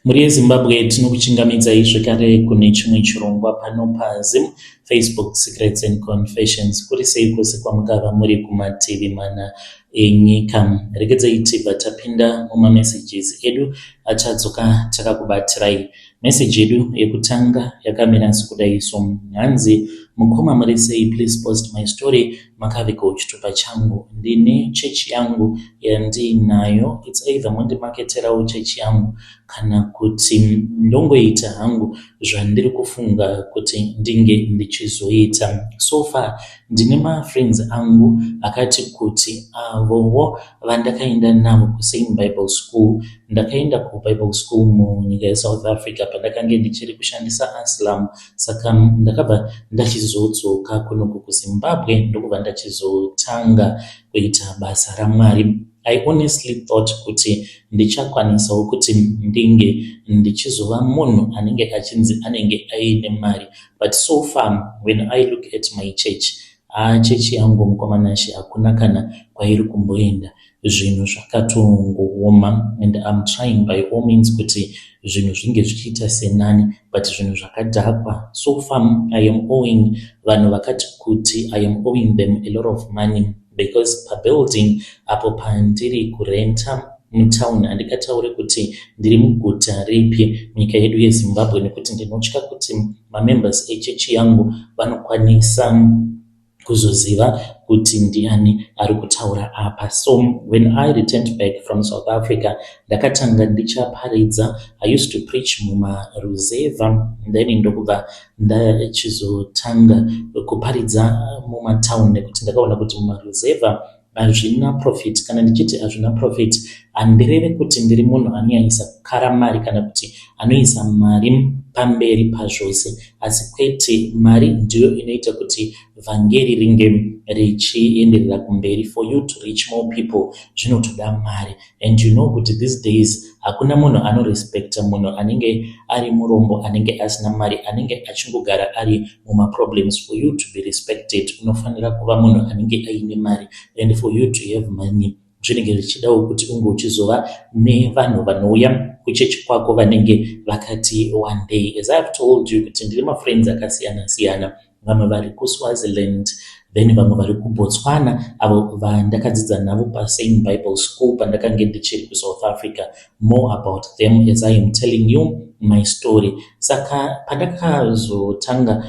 Mhuri yeZimbabwe, tinokuchingamidzai zvekare kune chimwe chirongwa pano paZim Facebook Secrets and Confessions. Kuri sei kwose kwamungava muri kumativi mana enyika? Regedzai tibva tapinda mumamessages edu atadzoka takakubatirai. Message yedu yekutanga yakamira sekudai so: hanzi, "Mukoma, muri sei? Please post my story. Makavigawo chitupa changu. Ndine chechi yangu yandiinayo. It's either mondimaketerawo chechi yangu kana kuti ndongoita hangu zvandiri kufunga kuti ndinge ndichizoita. So far ndine mafriends angu akati kuti avowo vandakaenda navo kusame Bible school. Ndakaenda kuBible school munyika yeSouth Africa pandakange ndichiri kushandisa asylum. Saka ndakabva ndachizodzoka kunoku kuZimbabwe, ndokubva ndachizotanga kuita basa raMwari. I honestly thought kuti ndichakwanisawo kuti ndinge ndichizova munhu anenge achinzi anenge aine mari, but so far when I look at my church, haa, chechi yangu, mukoma Nashe, hakuna kana kwairi kumboenda. Zvinhu zvakatongooma and I'm trying by all means kuti zvinhu zvinge zvichiita senani, but zvinhu zvakadhakwa. So far I am owing vanhu vakati kuti, I am owing them a lot of money because pabuilding apo pandiri kurenta mutauni, handingatauri kuti ndiri muguta ripi munyika yedu yeZimbabwe nekuti ndinotya kuti mamembers echechi yangu vanokwanisa kuzoziva kuti ndiani ari kutaura apa. So when I returned back from South Africa, ndakatanga ndichaparidza. I used to preach mumaruzevha, then ndokubva ndachizotanga kuparidza mumatauni nekuti ndakaona kuti mumaruzevha hazvina profit. Kana ndichiti hazvina profit, handireve kuti ndiri munhu anonyanyisa kukara mari kana kuti anoisa mari pamberi pazvose, asi kwete. Mari ndiyo inoita kuti vhangeri ringe richienderera kumberi. For you to reach more people, zvinotoda mari, and you know kuti these days hakuna munhu anorespekta munhu anenge ari murombo, anenge asina mari, anenge achingogara ari mumaproblems. For you to be respected, unofanira kuva munhu anenge aine mari, and for you to have money, zvinenge zvichidawo kuti unge uchizova nevanhu vanouya kuchechi kwako vanenge vakati one day. As I have told you kuti ndine mafriends akasiyana siyana, vamwe vari kuSwaziland, then vamwe vari kuBotswana, avo vandakadzidza navo pasame Bible school pandakange ndichiri kuSouth Africa. More about them as I am telling you my story. Saka pandakazotanga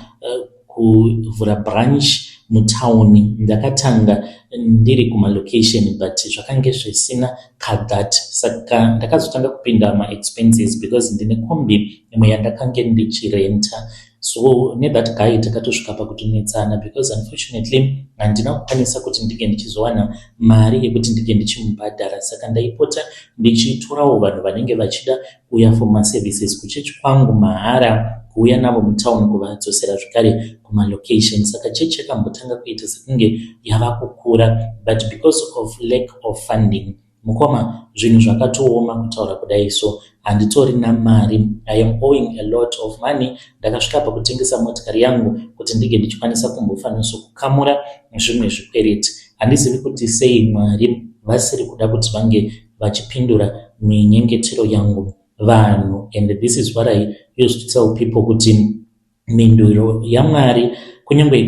kuvhura branch mutauni, ndakatanga ndiri kumalocation, but zvakange zvisina kathat. Saka ndakazotanga kupinda maexpenses because ndine kombi imwe yandakange ndichirenta. So nethat guy takatosvika pakutonetsana because unfortunately handina kukwanisa kuti ndinge ndichizowana mari yekuti ndinge ndichimubhadhara. Saka ndaipota ndichitorawo vanhu vanenge vachida kuuya for maservices kuchechi kwangu mahara, kuuya navo mutauni, kuvadzosera zvekare kumalocation. Saka chechi yakambotanga kuita sekunge yava kukura, but because of lack of funding, mukoma, zvinhu zvakatooma. Kutaura kudai so, handitorina mari. I am owing a lot of money. Ndakasvika pakutengesa motikari yangu kuti ndinge ndichikwanisa kumbofanisa kukamura zvimwe zvikwereti. Handizivi kuti sei Mwari vasiri kuda kuti vange vachipindura minyengetero yangu. Vanhu, and this is what I used to tell people, kuti mhinduro yaMwari kunyange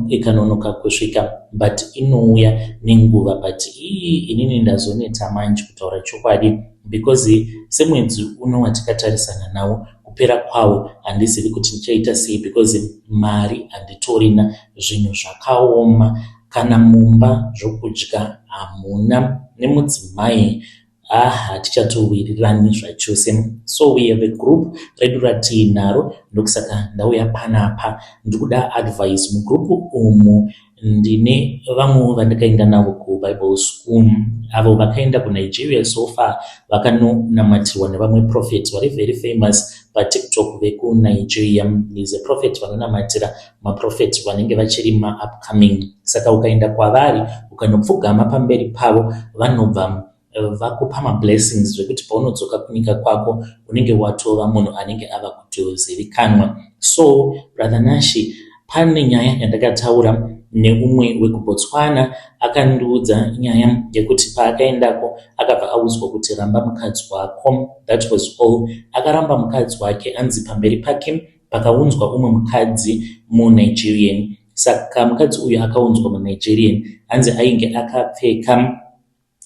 ikanonoka kusvika, but inouya nenguva. But ii, inini ndazoneta manje, kutaura chokwadi, because semwedzi uno watikatarisana nawo, kupera kwawo, handizivi kuti ndichaita sei because mari handitorina. Zvinhu zvakaoma, kana mumba zvokudya hamuna. Nemudzimai, ah, hatichatowirirani zvachose. So we have a group redu ratiinaro, ndokusaka ndauya panapa. Ndikuda advice. Mugroup umu ndine vamwewo vandakaenda navo kuBible school, avo vakaenda kuNigeria. So far vakanonamatirwa nevamwe prophet vari very famous paTikTok vekuNigeria. Is a prophet vanonamatira maprofet vanenge vachiri maupcoming. Saka ukaenda kwavari, ukanopfugama pamberi pavo, vanobva vakupa mablessings zvekuti paunodzoka kunyika kwako unenge watova munhu anenge ava kutozivikanwa. So brother Nashi, pane nyaya yandakataura. Neumwe wekuBotswana akandiudza nyaya yekuti paakaendako akabva audzwa kuti ramba mukadzi wako. That was all. Akaramba mukadzi wake anzi pamberi pake pakaunzwa umwe mukadzi muNigerian. Saka mukadzi uyu akaunzwa muNigerian hanzi ainge akapfeka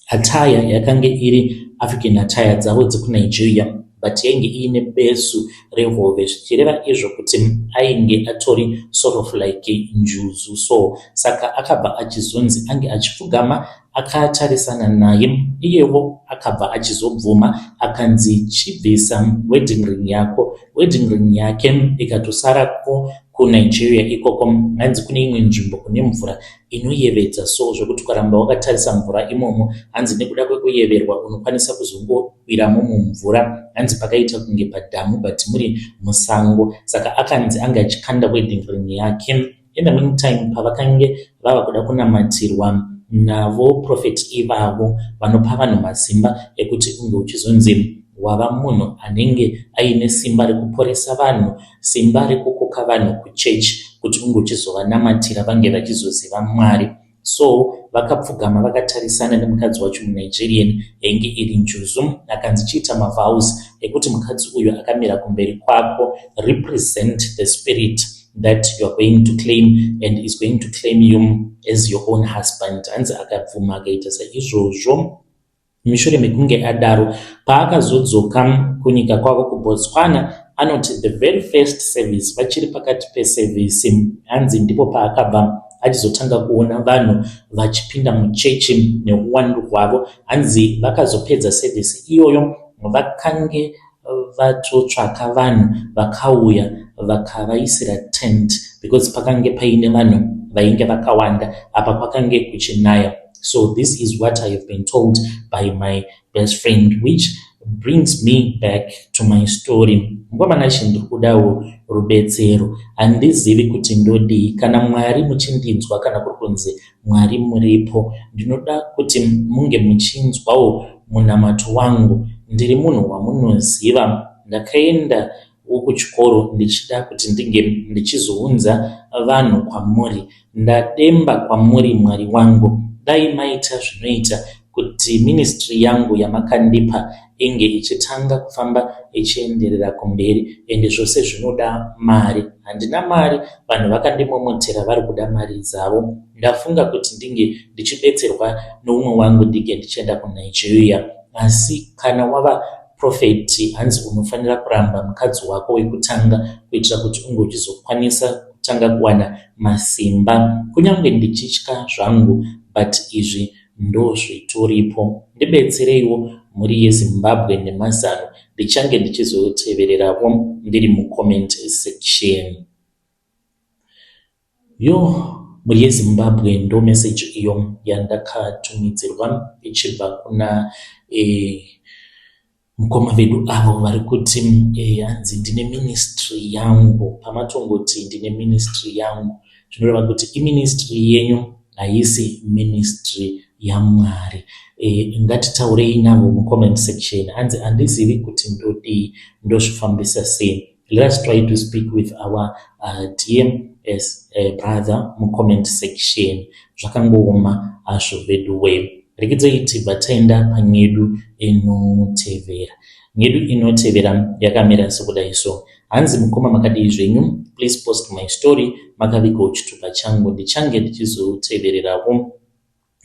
attire yakange iri African attire dzavo dzekuNigeria but yainge iine besu rehove zvichireva izvo kuti ainge atori sort of like njuzu so saka akabva achizonzi ange achipfugama akatarisana naye iyewo akabva achizobvuma akanzi chibvisa wedding ring yako wedding ring yake ikatosarako kuNigeria ikoko hanzi kune imwe nzvimbo kune mvura inoyevedza so zvekuti ukaramba wakatarisa mvura imomo hanzi nekuda kwekuyeverwa unokwanisa kuzongowiramo mumvura hanzi pakaita kunge padhamu but muri musango saka akanzi ange achikanda wedding ring yake in the meantime pavakange vava kuda kunamatirwa navo prophet ivavo vanopa vanhu masimba ekuti unge uchizonzi wava munhu anenge aine simba rekuporesa vanhu simba rekukoka vanhu kuchechi kuti unge uchizovanamatira vange vachizoziva Mwari. So vakapfugama vakatarisana nemukadzi wacho muNigerian yainge iri njuzu akanzi chiita mavows ekuti mukadzi uyu akamira kumberi kwako represent the spirit that you are going to claim and is going to claim you as your own husband. Hanzi akabvuma akaita saizvozvo. Mushure mekunge adaro paakazodzoka kunyika kwavo kuBotswana anoti the very first service vachiri pakati pesevhisi hanzi ndipo paakabva achizotanga kuona vanhu vachipinda muchechi neuwandu hwavo hanzi vakazopedza sevhisi iyoyo vakange vatotsvaka vanhu vakauya vakavaisira tent because pakange paine vanhu vainge vakawanda apa kwakange kuchinaya. So this is what I have been told by my best friend, which brings me back to my story. Mukomana chi ndiri kudawo rubetsero handizivi kuti ndodii kana Mwari muchindinzwa kana kuri kunzi Mwari muripo ndinoda kuti munge muchinzwawo munamato wangu ndiri munhu wamunoziva ndakaenda kuchikoro ndichida kuti ndinge ndichizounza vanhu kwamuri ndademba kwamuri Mwari wangu dai maita zvinoita kuti ministry yangu yamakandipa inge ichitanga kufamba ichienderera kumberi ende zvose zvinoda mari handina mari vanhu vakandimomotera vari kuda mari dzavo ndafunga kuti ndinge ndichibetserwa noumwe wangu ndinge ndichienda kuNigeria asi kana wava prophet hanzi unofanira kuramba mukadzi wako wekutanga kuitira kuti unge uchizokwanisa kutanga kuwana masimba kunyange ndichitya zvangu but izvi ndozvitoripo ndibetsereiwo mhuri yeZimbabwe nemazano ndichange ndichizotevererawo ndiri mucomment section. Yo mhuri yeZimbabwe ndo message iyo yandakatumidzirwa ichibva kuna mukoma vedu avo vari kuti hanzi ndine ministry yangu. Pamatongoti ndine ministry yangu zvinoreva kuti iministry yenyu haisi ministry yaMwari. Ngatitaurei navo mucomment section hanzi handizivi kuti ndodii ndozvifambisa sei. Let us try to speak with our dear as brother mucomment section. Zvakangooma hazvo vedu wee. Rekedzai tibva taenda panyedu inotevera. Nyedu inotevera yakamira sekudai so. Hanzi mukoma makadii zvenyu, please post my story makavigawo chitupa changu ndichange ndichizotevererawo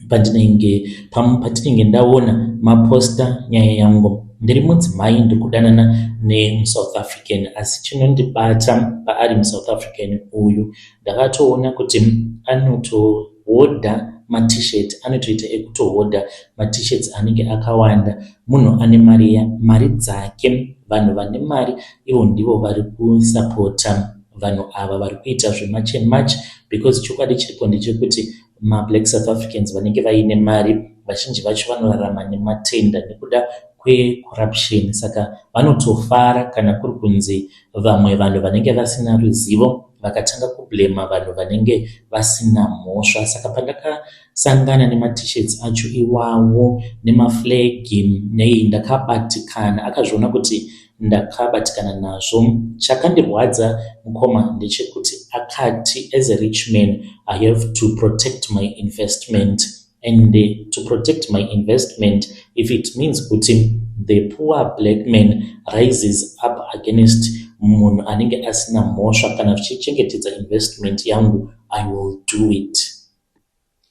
pandinenge patinenge ndaona maposta nyaya yangu. Ndiri mudzimai ndiri kudanana nemuSouth African asi chinondibata paari muSouth African uyu ndakatoona kuti anotohodha maT-shirt anotoita ekutohodha maT-shirts anenge akawanda munhu ane mari mari dzake vanhu vane mari ivo ndivo vari kusapota vanhu ava vari kuita zvemarch and march because chokwadi chiripo ndechekuti mablack South Africans vanenge vaine mari vazhinji vacho vanorarama nematenda nekuda kwecorruption saka vanotofara kana kuri kunzi vamwe vanhu vanenge vasina ruzivo vakatanga kublema vanhu vanenge vasina mhosva. Saka pandakasangana nemaT-shirts acho iwawo nemaflag nei ndakabatikana akazviona kuti Ndakabatikana nazvo. Chakandirwadza, mukoma, ndechekuti akati, "As a rich man, I have to protect my investment, and to protect my investment, if it means kuti the poor black man rises up against munhu anenge asina mhosva, kana zvichichengetedza investment yangu, I will do it."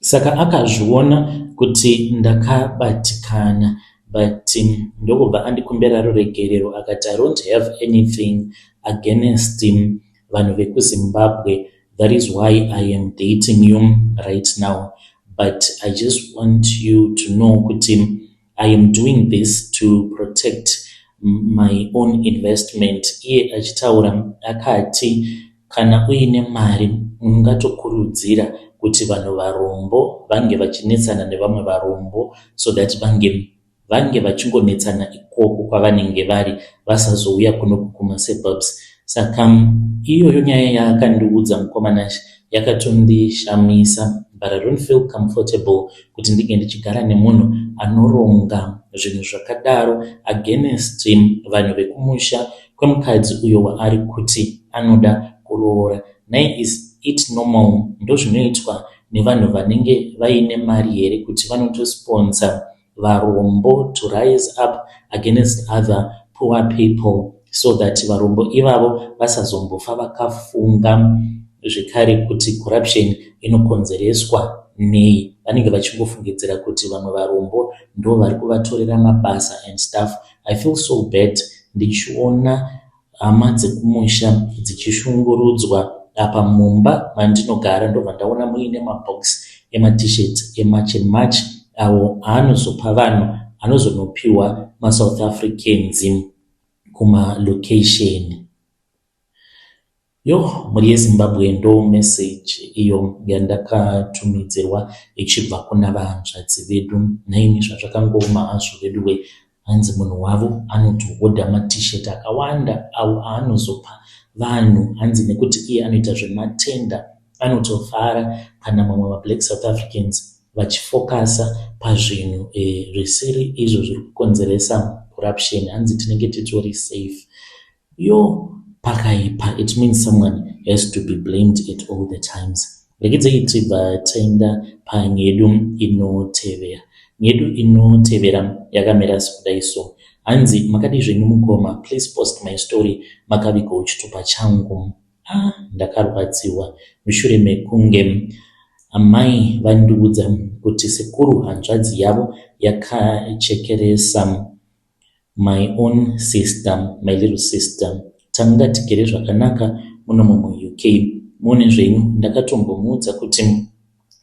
Saka akazviona kuti ndakabatikana, but ndokubva andikumbira ruregerero. Akati, "I don't have anything against vanhu vekuZimbabwe. That is why I am dating you right now, but I just want you to know kuti I am doing this to protect my own investment." Iye achitaura akati kana uine mari, ungatokurudzira kuti vanhu varombo vange vachinetsana nevamwe varombo, so that vange vachingonetsana ikoko kwavanenge vari, vasazouya kuno kumasuburbs. Saka iyoyo nyaya yaakandiudza, mukoma Nashe, yakatondishamisa, but I don't feel comfortable kuti ndinge ndichigara nemunhu anoronga zvinhu zvakadaro against vanhu vekumusha kwemukadzi uyo waari kuti anoda kuroora. Nhai, is it normal? Ndozvinoitwa nevanhu vanenge vaine mari here, kuti vanotosponsa varombo to rise up against other poor people, so that varombo ivavo vasazombofa vakafunga zvekare kuti corruption inokonzereswa nei? Vanenge vachingofungidzira kuti vamwe varombo ndo vari kuvatorera mabasa and stuff. I feel so bad ndichiona hama dzekumusha dzichishungurudzwa. Apa mumba mandinogara, ndobva ndaona muine mabhokisi emaT-shirt eMarch and March, awo aanozopa vanhu, anozonopiwa maSouth Africans kumalocation. Yo, mhuri yeZimbabwe, ndo meseji iyo yandakatumidzirwa ichibva kuna vahanzvadzi vedu. Naini zvazvakangooma hazvo vedu we. Hanzi munhu wavo anotohodha maT-shirt akawanda awo aanozopa vanhu. Hanzi nekuti iye anoita zvematenda, anotofara kana mamwe mablack South Africans vachifokasa pazvinhu zvisiri izvo zviri kukonzeresa corruption. Hanzi tinenge titori safe. Yo, pakaipa. It means someone has to be blamed at all the times. Regedzei tibva taenda panyedu inotevera. Nyedu inotevera yakamira sekudai so. Hanzi, "Makadii zvenyu mukoma? Please post my story. Makavigawo chitupa changu. Ah, ndakarwadziwa mushure mekunge amai vandiudza kuti sekuru hanzvadzi yavo yakachekeresa my own sister, my little sister. Tanga tigere zvakanaka munomo muUK. Muone zvenyu, ndakatombomuudza kuti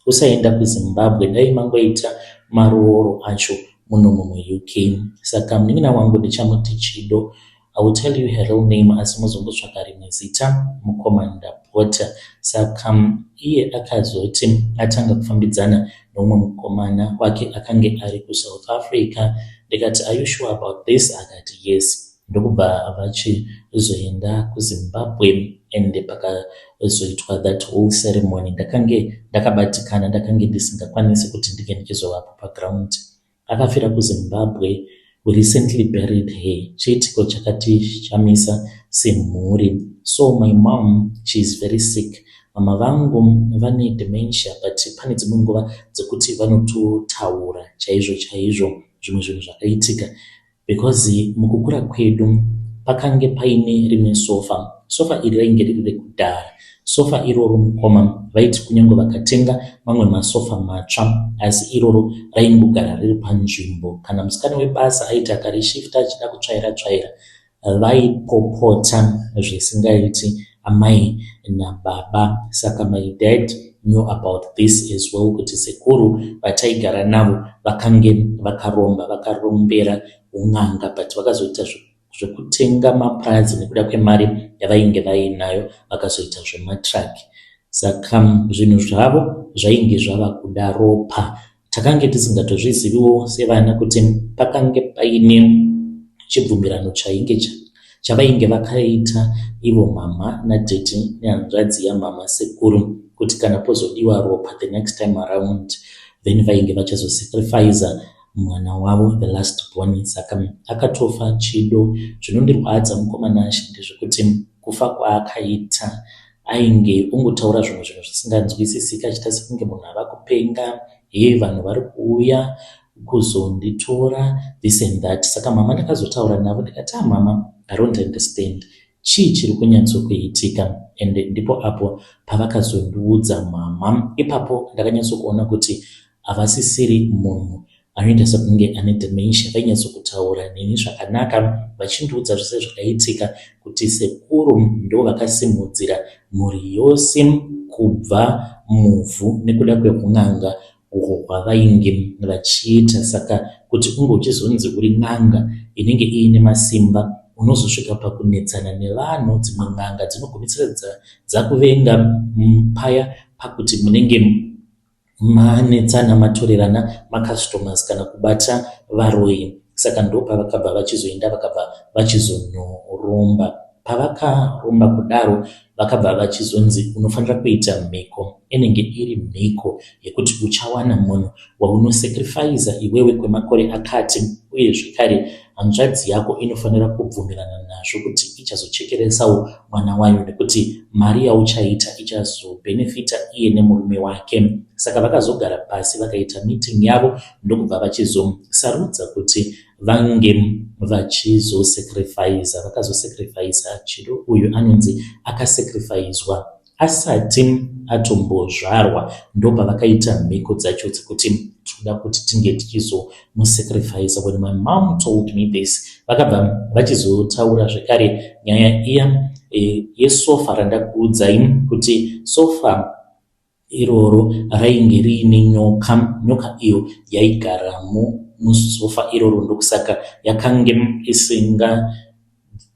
usaenda kuZimbabwe, dai mangoita marooro acho munomo muUK. Saka munin'ina wangu ndichamuti Chido. I will tell you her real name, asi muzongotsvaka rimwe zita, mukoma, ndapota. Saka iye akazoti atanga kufambidzana noumwe mukomana wake akange ari kuSouth Africa. Ndikati, 'Are you sure about this?' Akati, 'Yes.' Ndokubva vachizoenda kuZimbabwe, ende pakazoitwa that whole ceremony, ndakange ndakabatikana, ndakange ndisingakwanisi kuti ndinge ndichizovapo paground. Akafira kuZimbabwe. We recently buried her. Chiitiko chakatishamisa semhuri. So my mom, she is very sick. Mama vangu vane dementia, but pane dzimwe nguva dzekuti vanototaura chaizvo chaizvo zvimwe zvinhu zvakaitika, because mukukura kwedu pakange paine rimwe sofa. Sofa iri rainge riri rekudhara. Sofa iroro, mukoma, vaiti kunyange vakatenga mamwe masofa matsva, asi iroro raingogara riri panzvimbo. Kana musikana webasa aiti akarishifta achida kutsvaira tsvaira, vaipopota zvisingaiti amai nababa. Saka my dad knew about this as well, kuti sekuru vataigara navo vakange vakaromba, vakarombera un'anga, but vakazoita zvekutenga mapurazi nekuda kwemari yavainge vainayo, vakazoita zvematraki. Saka zvinhu zvavo zvainge zvava kuda ropa. Takange tisingatozviziviwo sevana kuti pakange paine chibvumirano chainge chavainge vakaita ivo mama nadaddy nehanzvadzi yamama sekuru, kuti kana pozodiwa ropa the next time around, then vainge vachazosacrifica. mwana wavo, the last born. Saka akatofa Chido. Zvinondirwadza, mukoma Nashe, ndezvekuti kufa kwaakaita ainge ongotaura zvimwe zvinhu zvisinganzwisisiki, achiita sekunge munhu ava kupenga. Hee, vanhu vari kuuya kuzonditora, this and that. Saka mama ndakazotaura navo ndikati, "Ah mama, I don't understand, chii chiri kunyatsokuitika?" And ndipo apo pavakazondiudza mama. Ipapo ndakanyatsokuona kuti havasisiri munhu anoita sekunge ane dementia. Vainyatsokutaura neni zvakanaka, vachindiudza zvese zvakaitika, kuti sekuru ndo vakasimudzira mhuri yose kubva muvhu nekuda kweun'anga uhwo hwavainge vachiita. Saka kuti unge uchizonzi uri n'anga inenge iine masimba, unozosvika pakunetsana nevanhu. Dzimwe n'anga dzinogumisira dzakuvenga paya pakuti munenge manetsana, matorerana macustomers kana kubata varoyi. Saka ndopavakabva vachizoenda, vakabva vachizonoromba. Pavakaromba kudaro, vakabva vachizonzi unofanira kuita mhiko, inenge iri mhiko yekuti uchawana munhu waunosacrifica iwewe kwemakore akati, uye zvekare hanzvadzi yako inofanira kubvumirana nazvo kuti ichazochekeresawo mwana wayo, nekuti mari yauchaita ichazobhenefita iye nemurume wake. Saka vakazogara pasi, vakaita meeting yavo, ndokubva vachizosarudza kuti vange vachizosacrifica. Vakazosacrifica Chido uyu, anonzi akasacrificwa asati atombozvarwa. Ndopavakaita mhiko dzacho dzekuti tinoda kuti tinge tichizomusacrifica. When my mom told me this, vakabva vachizotaura zvekare nyaya iya yesofa randakuudzai, kuti sofa iroro rainge riine nyoka. Nyoka iyo yaigaramo musofa iroro, ndokusaka yakange isinga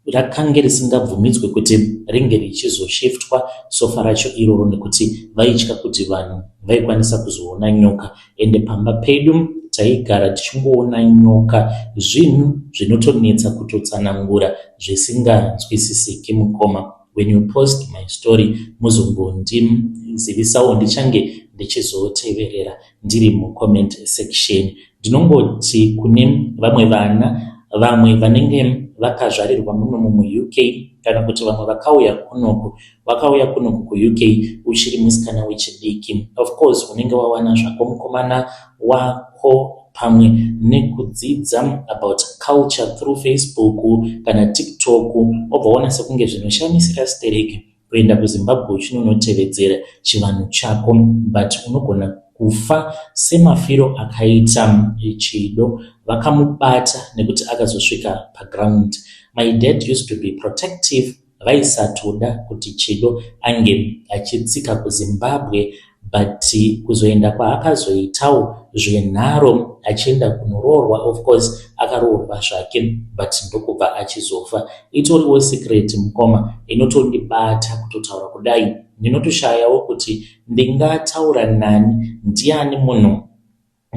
rakange risingabvumidzwe kuti ringe richizoshiftwa sofa racho iroro, nekuti vaitya kuti vanhu vaikwanisa kuzoona nyoka. Ende pamba pedu taigara tichingoona nyoka, zvinhu zvinotonetsa kutotsanangura, zvisinganzwisisiki. Mukoma, when you post my story, muzongondizivisawo, ndichange ndichizoteverera ndiri mucomment section. Ndinongoti kune vamwe vana, vamwe vanenge vakazvarirwa munomu muUK, kana kuti vamwe vakauya kunoku, vakauya kunoku kuUK uchiri musikana wechidiki, of course unenge wawana zvako mukomana wako, pamwe nekudzidza about culture through Facebook kana TikTok, wobva waona sekunge zvinoshamisira stereki kuenda kuZimbabwe uchinonotevedzera chivanhu chako, but unogona kufa semafiro akaita Chido. Vakamubata nekuti akazosvika paground. My dad used to be protective. Vaisatoda kuti Chido ange achitsika kuZimbabwe, but kuzoenda kwaakazoitawo zvenharo achienda kunoroorwa, of course akaroorwa zvake, but ndokubva achizofa. Itoriwo secret, mukoma, inotondibata kutotaura kudai. Ndinotoshayawo kuti ndingataura nani, ndiani munhu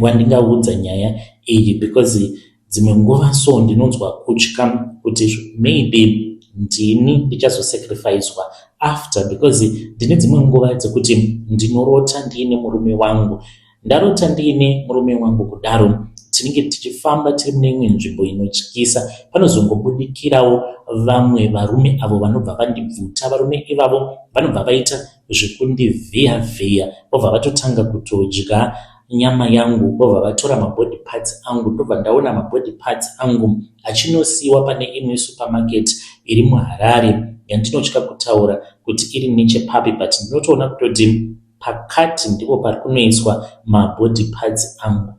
wandingaudza nyaya iyi, because dzimwe nguva so ndinonzwa kutya kuti maybe ndini ndichazosacrificwa after, because ndine dzimwe nguva dzekuti ndinorota ndiine murume wangu. Ndarota ndiine murume wangu kudaro, tinenge tichifamba tiri mune imwe nzvimbo inotyisa. Panozongobudikirawo vamwe varume avo vanobva vandibvuta. Varume ivavo vanobva vaita zvekundivhiya vhiya, vobva vatotanga kutodya nyama yangu, vobva vatora mabody parts angu. Ndobva ndaona mabody parts angu achinosiyiwa pane imwe supermarket iri muHarare yandinotya kutaura kuti iri nechepapi, but ndinotoona kutoti pakati ndipo pari kunoiswa mabody parts angu.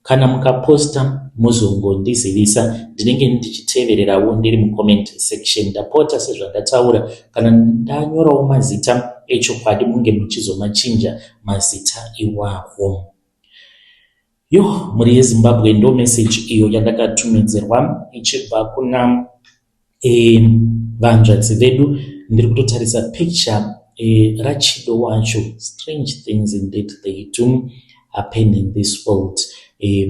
Kana mukaposta, muzongondizivisa, ndinenge ndichitevererawo ndiri mucomment section. Ndapota, sezvandataura, kana ndanyorawo mazita echokwadi, munge muchizomachinja mazita iwawo. Yo, mhuri yeZimbabwe, ndo message iyo yandakatumidzirwa ichibva kuna vanzvadzi vedu. Ndiri kutotarisa picture raChido wacho. Strange things indeed, they do happen in this world.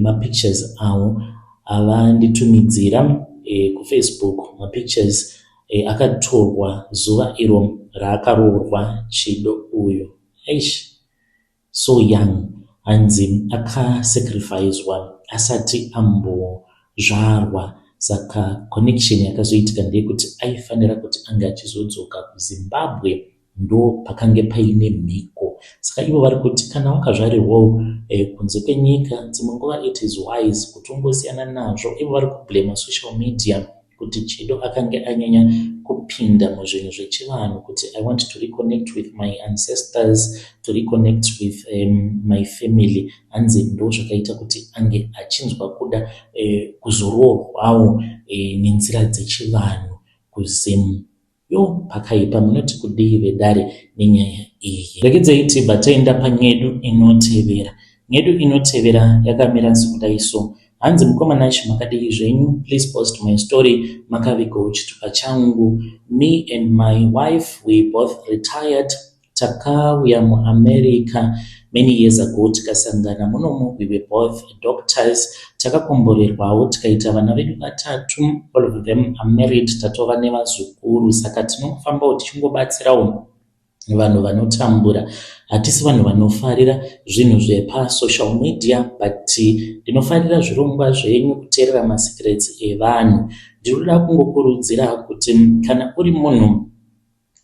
Mapictures avo avanditumidzira kuFacebook, mapictures akatorwa zuva iro raakaroorwa Chido uyu. Eish, so young. Hanzi akasacrificwa. asati ambozvarwa. Saka connection yakazoitika ndeyekuti aifanira kuti ange achizodzoka kuZimbabwe, ndopakange paine mhiko. Saka ivo vari kuti kana wakazvarirwawo kunze kwenyika, dzimwe nguva it is wise kuti ungosiyana nazvo. Ivo vari kublema social media kuti Chido akange anyanya kupinda muzvinhu zvechivanhu, kuti "I want to reconnect with my ancestors, to reconnect with my family." Hanzi ndo zvakaita kuti ange achinzwa kuda kuzoroorwawo nenzira dzechivanhu kuZim. Yo, pakaipa. Munoti kudii vedare nenyaya iyi? Regedzei tibva taenda panyedu inotevera. Nyedu inotevera yakamira sekudai so. Hanzi, "Mukoma Nash, makadii zvenyu? Please post my story. Makavigawo chitupa changu. Me and my wife, we both retired. Takauya muAmerica many years ago, tikasangana munomu. We were both doctors. Takakomborerwawo tikaita vana vedu vatatu. All of them are married. Tatova nevazukuru. Saka tinofambawo tichingobatsirawo vanhu vanotambura. Hatisi vanhu vanofarira zvinhu zvepasocial media, but ndinofarira zvirongwa zvenyu, kuteerera masecrets evanhu. Ndinoda kungokurudzira kuti kana uri munhu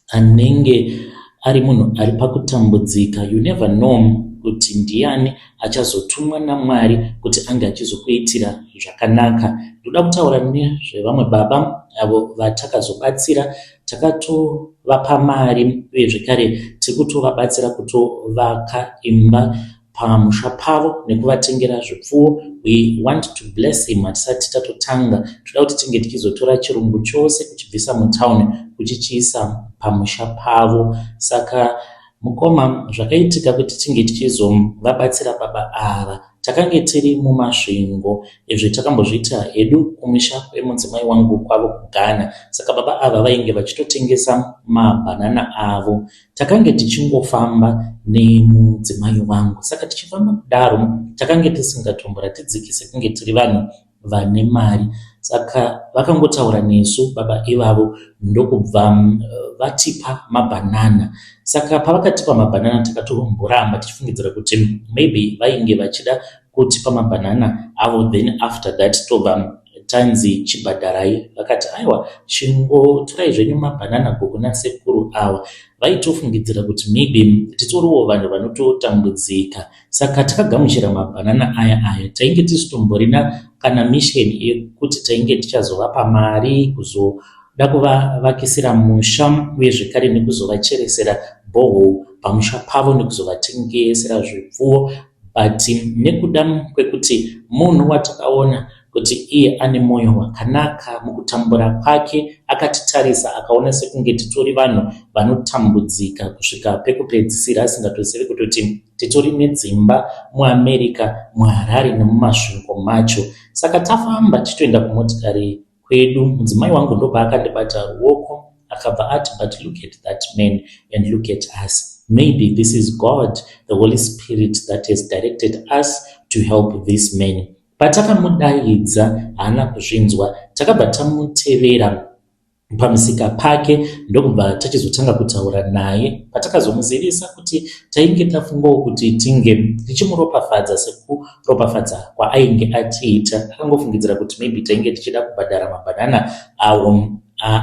anenge ari munhu ari pakutambudzika, you never know kuti ndiani achazotumwa naMwari kuti ange achizokuitira zvakanaka. Ndoda kutaura nezvevamwe baba avo vatakazobatsira. Takatovapa mari, uye zvekare tiri kutovabatsira kutovaka imba pamusha pavo nekuvatengera zvipfuwo. We want to bless him. Hatisati tatotanga. Toda kuti tinge tichizotora chirungu chose kuchibvisa mutauni kuchichiisa pamusha pavo. Saka mukoma, zvakaitika kuti tinge tichizovabatsira baba ava, takange tiri muMasvingo. Izvi takambozviita hedu kumusha kwemudzimai wangu kwavo kuGhana. Saka baba ava vainge vachitotengesa mabhanana avo. Takange tichingofamba nemudzimai wangu. Saka tichifamba kudaro, takange tisingatomboratidziki sekunge tiri vanhu vane mari. Saka vakangotaura nesu baba ivavo, ndokubva vatipa mabhanana. Saka pavakatipa mabhanana, takatomboramba tichifungidzira kuti maybe vainge vachida kutipa mabhanana avo, then after that tobva tanzi chibhadharai. Vakati, 'Aiwa, chingotorai zvenyu mabhanana, gogo nasekuru ava.' Vaitofungidzira kuti maybe titoriwo vanhu vanototambudzika. Saka takagamuchira mabhanana aya. Aya tainge tisitomborina kana mission yekuti tainge tichazovapa mari kuzoda kuvavakisira musha, uye zvekare nekuzovacheresera borehole pamusha pavo, nekuzovatengesera zvipfuwo. But nekuda kwekuti munhu watakaona kuti iye ane mwoyo wakanaka, mukutambura kwake akatitarisa akaona sekunge titori vanhu vanotambudzika kusvika pekupedzisira, asingatozivi kutoti titori nedzimba muAmerica, muHarare nemuMasvingo macho. Saka tafamba tichitoenda kumotikari kwedu, mudzimai wangu ndopaakandibata ruoko, akabva ati, 'But look at that man and look at us. Maybe this is God, the Holy Spirit, that has directed us to help this man.' Patakamudaidza haana kuzvinzwa. Takabva tamutevera pamusika pake, ndokubva tachizotanga kutaura naye. Patakazomuzivisa kuti tainge tafungawo kuti tinge tichimuropafadza sekuropafadza kwaainge atiita, akangofungidzira kuti maybe tainge tichida kubhadhara mabhanana awo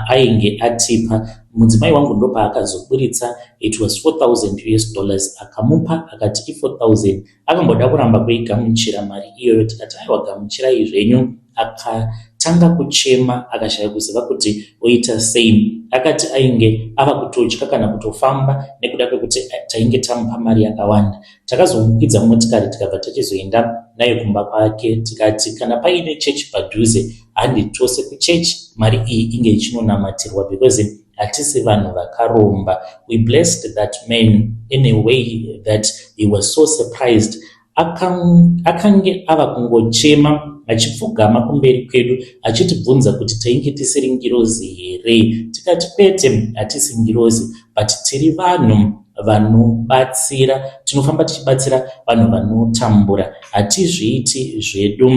ainge atipa. Mudzimai wangu ndopaakazoburitsa, it was 4000 US dollars, akamupa akati i4000. Akamboda kuramba kuigamuchira mari iyoyo. Tikati, 'Aiwa, gamuchirai zvenyu.' Akatanga kuchema, akashaya kuziva kuti oita sei. Akati ainge ava kutotya kana kutofamba nekuda kwekuti tainge tamupa mari yakawanda. Takazomukwidza motikari, tikabva tachizoenda naye kumba kwake. Tikati kana paine chechi padhuze, handi tose kuchechi, mari iyi inge ichinonamatirwa, because hatisi vanhu vakaromba. We blessed that man in a way that he was so surprised. Akange ava kungochema achipfugama kumberi kwedu, achitibvunza kuti tainge tisiri ngirozi here. Tikati kwete, hatisi ngirozi, but tiri vanhu vanobatsira. Tinofamba tichibatsira vanhu vanotambura. Hatizviiti zvedu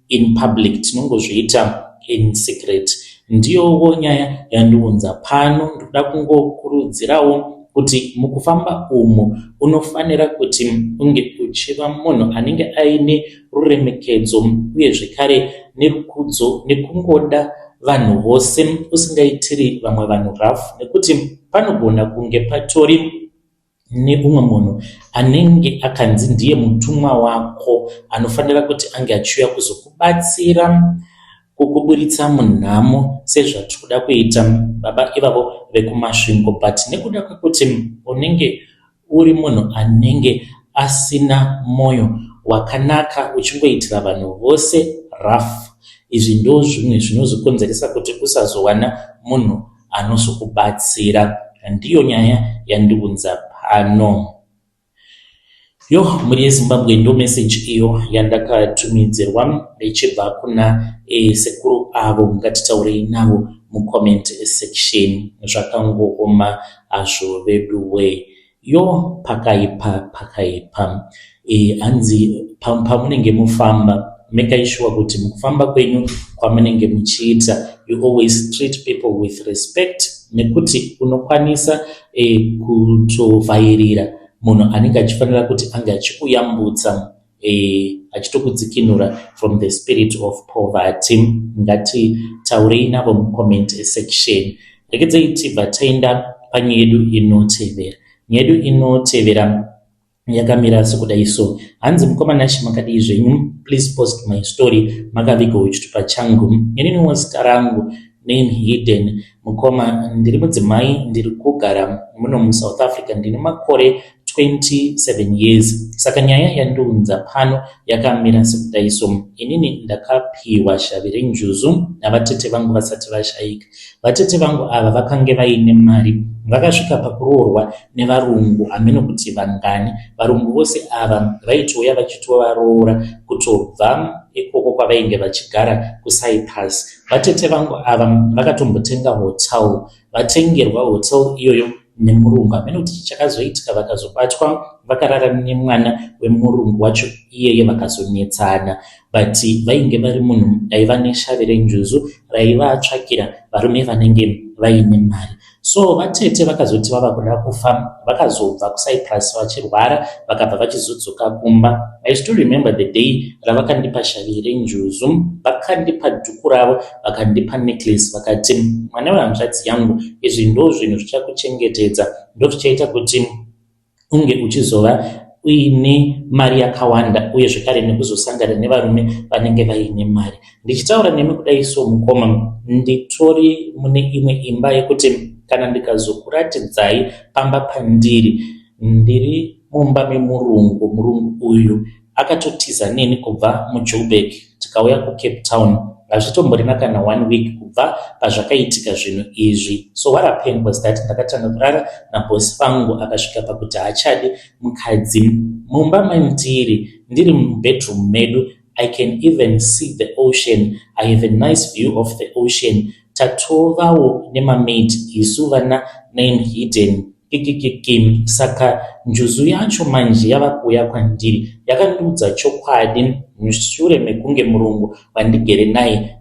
in public, tinongozviita in secret. Ndiyowo nyaya yandiunza pano. Ndoda kungokurudzirawo. Kuti mukufamba umu unofanira kuti unge uchiva munhu anenge aine ruremekedzo uye zvekare nerukudzo nekungoda vanhu vose usingaitiri vamwe vanhu rough nekuti panogona kunge patori neumwe munhu anenge akanzi ndiye mutumwa wako anofanira kuti ange achiuya kuzokubatsira kukuburitsa munhamo sezvatiri kuda kuita baba ivavo vekuMasvingo. But nekuda kwekuti unenge uri munhu anenge asina moyo wakanaka uchingoitira vanhu vose rough, izvi ndo zvimwe zvinozokonzeresa kuti usazowana munhu anozokubatsira. Ndiyo nyaya yandiunza pano. Yo, mhuri yeZimbabwe, ndo message iyo yandakatumidzirwa ichibva kuna sekuru avo. Ngatitaurei navo mucomment section. Zvakangooma hazvo veduwe. Yo, pakaipa, pakaipa. Hanzi pamunenge mufamba, make sure kuti mukufamba kwenyu kwamunenge muchiita, you always treat people with respect, nekuti unokwanisa kutovhairira munhu anenge achifanira kuti ange achikuyambutsa, achitokudzikinura from the spirit of poverty. Ngatitaurei navo mucomment section. Regedzei tibva taenda panyaya yedu inotevera. Nyaya yedu inotevera yakamira sekudai so. Hanzi, "Mukoma Nashe, makadii zvenyu? Please post my story, makavigawo chitupa changu. Ininiwo zita rangu name hidden. Mukoma, ndiri mudzimai, ndiri kugara muno muSouth Africa, ndine makore 27 years. Saka nyaya yandiunza pano yakamira sekudai so. Inini ndakapiwa shavi renjuzu navatete vangu vasati vashayika. Vatete vangu ava vakange vaine mari, vakasvika pakuroorwa nevarungu, hameno kuti vangani. Varungu vose ava vaitouya vachitovaroora kutobva ikoko kwavainge vachigara kuCyprus. Vatete vangu ava vakatombotenga hotel, vatengerwa hotel iyoyo nemurungu. Hameno kuti chakazoitika, vakazobatwa vakarara nemwana wemurungu wacho iyeye, vakazonetsana. But vainge vari munhu aiva neshavi renjuzu raivatsvakira varume vanenge vaine mari. So vatete vakazoti vava kuda kufa, vakazobva kuCyprus vachirwara, vakabva vachizodzoka kumba. I still remember the day ravakandipa shavi renjuzu. Vakandipa dhuku ravo, vakandipa necklace, vakati, 'Mwana wehanzvadzi yangu, izvi ndo zvinhu zvichakuchengetedza, ndo zvichaita kuti unge uchizova uine mari yakawanda uye zvekare nekuzosangana nevarume vanenge vaine mari.' Ndichitaura nemi kudai so, mukoma, nditori mune imwe imba yekuti kana ndikazokuratidzai pamba pandiri, ndiri mumba memurungu. Murungu uyu akatotiza neni kubva muJoburg, tikauya kuCape Town. Hazvitomborina kana one week kubva pazvakaitika zvinhu izvi. So what happened was that ndakatanga kurara nabhosi vangu, akasvika pakuti haachadi mukadzi mumba mandiri. Ndiri mubedroom medu, I can even see the ocean. I have a nice view of the ocean. Tatovawo nemamaid isu vana name hidden, kikikiki. Saka njuzu yacho manje yava kuuya kwandiri, yakandiudza chokwadi mushure mekunge murungu wandigere naye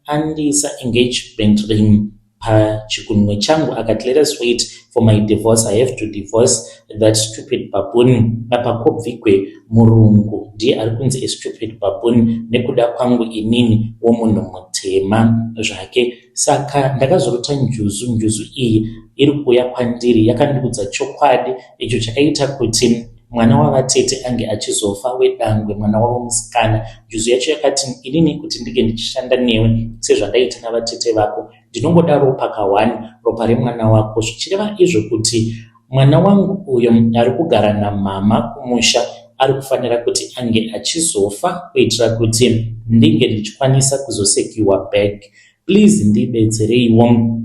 andiisa engagement ring pachigunwe changu. Akati, 'Let us wait for my divorce. I have to divorce that stupid baboon.' Apa kwobvigwe murungu ndiye ari kunzi a stupid baboon nekuda kwangu inini womunhu mutema zvake. Saka ndakazorota njuzu. Njuzu iyi iri kuuya kwandiri, yakandiudza chokwadi icho chakaita kuti mwana wavatete ange achizofa wedangwe, mwana wavo musikana. Njuzu yacho yakati, 'Inini kuti ndinge ndichishanda newe sezvandaita navatete vako, ndinongoda ropa ka1, ropa remwana wako, zvichireva izvo kuti mwana wangu uyo ari kugara namama kumusha ari kufanira kuti ange achizofa kuitira kuti ndinge ndichikwanisa kuzosekiwa bag. Please ndibetsereiwo,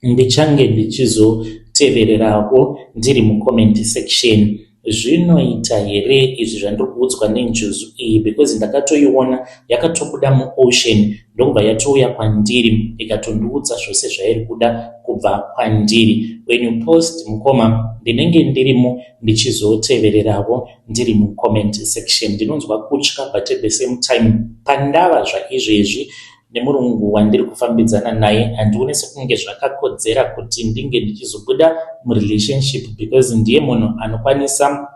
ndichange ndichizotevererawo ndiri mucomment section. Zvinoita here izvi zvandiri kuudzwa nenjuzu iyi? Because ndakatoiona yakatobuda muocean, ndokubva yatouya kwandiri, ikatondiudza zvose zvairi kuda kubva kwandiri. When you post, mukoma, ndinenge ndirimo ndichizotevererawo ndiri mucomment section. Ndinonzwa kutya, but at the same time pandava zvaizvezvi. Nemurungu wandiri kufambidzana naye handione sekunge zvakakodzera kuti ndinge ndichizobuda murelationship because ndiye munhu anokwanisa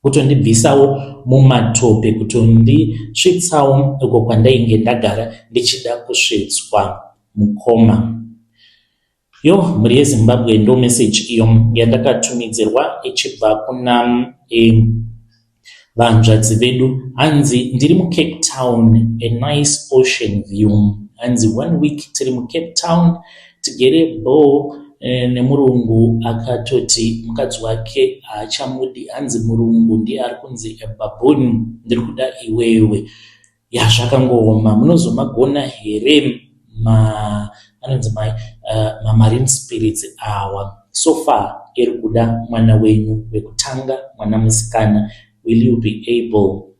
kutondibvisawo mumatope, kutondisvitsawo uko kwandainge ndagara ndichida kusvitswa, mukoma. Yo, mhuri yeZimbabwe, ndo message iyo yandakatumidzirwa ichibva kuna vanzvadzi vedu. Hanzi ndiri muCape Town, a nice ocean view. Hanzi one week tiri muCape Town, tigere bo nemurungu akatoti mukadzi wake haachamudi. Hanzi murungu ndiye ari kunzi baboon, ndiri kuda iwewe. Ya, zvakangooma. Munozomagona here ma anonzi mamarine spirits awa? So far iri kuda mwana wenyu wekutanga, mwana musikana. Will you be able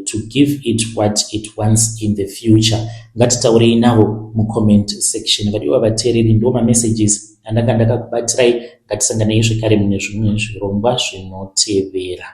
to give it what it wants in the future? Ngatitaurei navo mucomment section. Vadiwa vateereri, ndo mamessages andanga ndakakubatirai. Ngatisanganei zvekare mune zvimwe zvirongwa zvinotevera.